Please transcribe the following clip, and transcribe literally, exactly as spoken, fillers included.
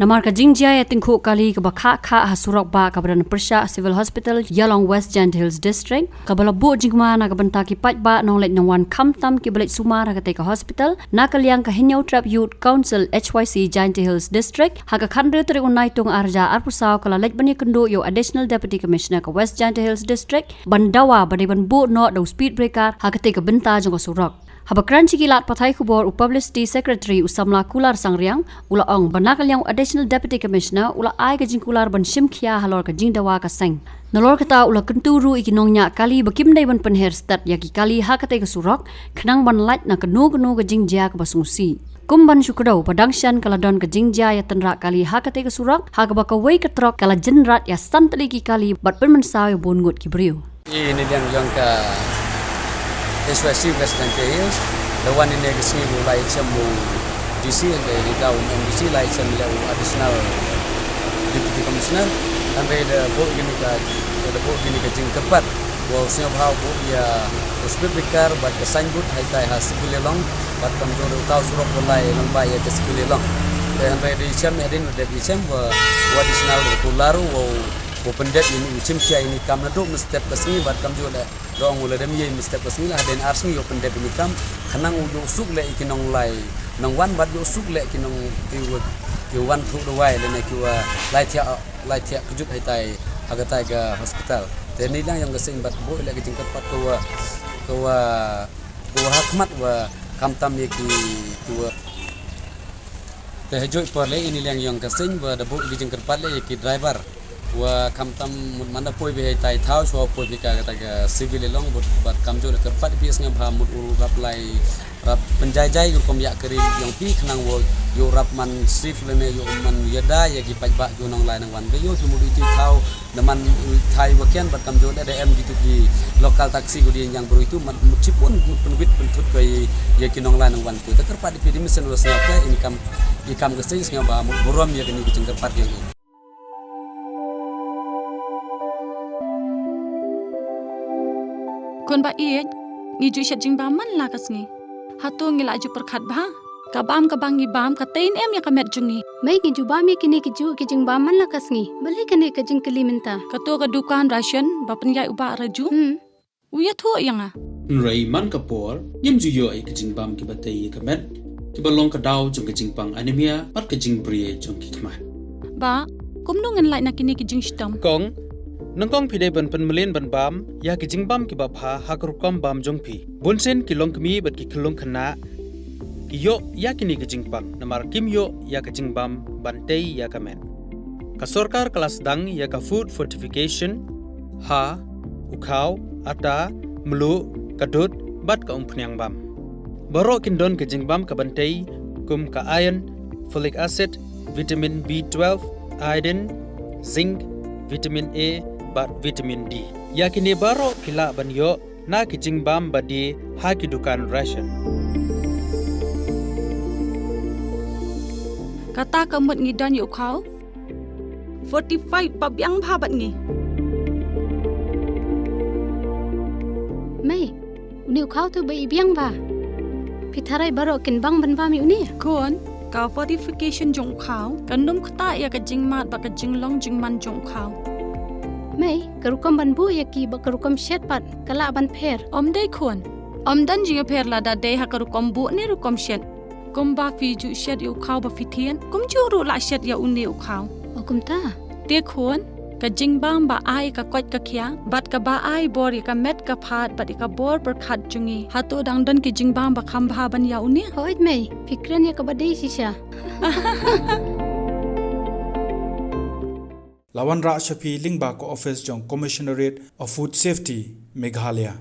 Namar ka jingjia ïa tyngkhuh kali kaba kha kha ha surok bah kaba don pyrshah Civil Hospital Ïalong, West Jaintia Hills District, kaba la buh jingma na ka bynta ki paidbah nongleit nongwan khamtam kiba leit sumar ha katei ka hospital, na ka liang ka Hynñiewtrep Youth Council H Y C Jaintia Hills District, ha ka khathynriew tarik u Naitung arhajar arphew saw ka la leit ban ïakynduh ïa u Additional Deputy Commissioner ka West Jaintia Hills District ban dawa ba dei ban buh noh da u speed breaker ha katei ka bynta jong ka surok. Haba kren sha ki lad pathai khubor u Publicity Secretary u samla Kular Sangriang u la ong ba na ka liang u Additional Deputy Commissioner u la ai ka jingkular ban shim khia halor ka jingdawa ka seng. Nalor kata u la kyntu ruh ïa ki nongñiah kali ba kim dei ban pynher stet ïa ki kali ha katei ka surok, khnang ban lait na kano kano ka jingjia kaba sngewsih. Kum ban shu kdew, ba dang shen ka la don ka jingjia ïa tynrah kali ha katei ka surok, ha kaba kawei ka trok ka la jynrat ïa san tylli ki kali bad pynmynsaw ïa bun ngut ki briew. Ine i liang jong ka H Y C West Jaintia Hills, da wan ine ka sngi u la ïashem u D C, hynrei ine i da u M D C la ïashem leh u Additional Deputy Commissioner, hynrei da buh ïa kane ka, da buh ïa kane ka jingkyrpad, u sngewbha u buh ïa u speed breaker bad ka signboard ha itai ha School Ïalong, bad kumjuh ruh utai u surok u la ïalong bad ïa ka School Ïalong. Te hynrei da ïashem hadien u dep ïashem, u Additional u kular u, u pyndep ïa ine, u shim khia ïa ine i kam naduh mynstep ka sngi bad kumjuh leh, da ong u lada ym ïai mynstep ka sngi la hadien ar sngi ïoh pyndep ïa ine i kam, khnang u ïoh suk leh ïa ki nonglai nongwan bad ïoh suk leh ki nong, ki wa, ki wan thuh dawai lane ki wa lai thiah, lai thiah kjut ha itai, ha katai ka hospital. Te ine i liang jong ka seng bad buh leh ka jingkyrpad ka wa, ka wa, ka wa ha khmat wa khamtam ïa ki, ki wa. Te ha juh i por leh ine i liang jong ka seng ba da buh ïa ka jingkyrpad leh ïa ki driver wa khamtam mut man da poi beit ha itai thaw shuwa poi beit ha kata ka Civil Ïalong bad, bad kumjuh da kyrpad ïa phi sngewbha mut u rap lai, rap pynjai jai ka rukom ïa ka ri jong phi khnang wa ïoh rap man safe lane ïoh man ïada ïa ki paidbah ki nonglai nongwan. Ba ïoh phi mut ïa ki thaw da man u thai wa kian bad kumjuh da em kitu ki local taxi ko dei ñiang bru itu man mut shibun mut pynwit pynthut ko ïa, ïa ki nonglai nongwan tu. Te kyrpad ïa phi dei mynsiem wa sngewbha ïa i kam, ïa i kam ka seng sngewbha mut burom ïa kane ka jingkyrpad ïa i. Khun ba ïeit, ngi ju shet jingbam man la ka sngi. Hato ngi la ju pyrkhat bha? Ka bam kaba ngi bam ka tei ne em ïa ka met jong ngi. Mei, ngi ju bam ïa kine ki juh ki jingbam man la ka sngi. Balei kane ka jingkylli mynta? Kato ka dukan ration ba pynïaid u Bah Raju. Hmm. U ïathuh ïa nga. Hynrei man ka por ngim ju ïoh ïa ki jingbam kiba tei ïa ka met, kiba long ka daw jong ka jingpang anemia bad ka jingbri jong ki khmat. Bah, kumno ngan lait na kine ki jingshitom? Kong, nyngkong phi dei ban pynmlien ban bam ïa ki jingbam kiba bha ha ka rukom bam jong phi. Bunsien ki longkmie bad ki khyllung khynnah ki ïoh ïa kine ki jingpang namar kim ïoh ïa ka jingbam ban tei ïa ka met. Ka sorkar ka la sdang ïa ka food fortification ha u khaw, ata, mluh, ka dud bad ka umphniang bam. Baroh kin don ka jingbam ka ban tei kum ka iron, folic acid, vitamin B twelve, iodine, zinc, vitamin A bad vitamin D. Ïa kine baroh phi lah ban ïoh na ki jingbam ba die ha ki dukan ration. Kata ka mut ngi don ïa u khaw fortified ba biang bha bad ngi. Mei, une u khaw tu ba i biang bha. Phi tharai baroh kin bang ban bam ïa une? Khun, ka fortification jong u khaw kan ym ktah ïa ka jingmad bad ka jinglong jingman jong u khaw. Mei, ka rukom ban buh ïa ki bad ka rukom shet pat ka lah ban pher. Ym dei khun. Ym don jingïapher lada dei ha ka rukom buh ne rukom shet. Kumba phi ju shet ïa u khaw ba phi thied, kumjuh ruh lah shet ïa une u khaw. O kumta. Te khun, ka jingbam ba ai ka koit ka khiah bad kaba ai bor ïa ka met ka phad bad ïa ka bor pyrkhat jong ngi. Hato dang don ki jingbam ba kham bha ban ïa une? Hooid mei, phi kren ïa kaba dei shisha. La wanrah sha phi lyngba ka office jong Commissionerate of Food Safety, Meghalaya.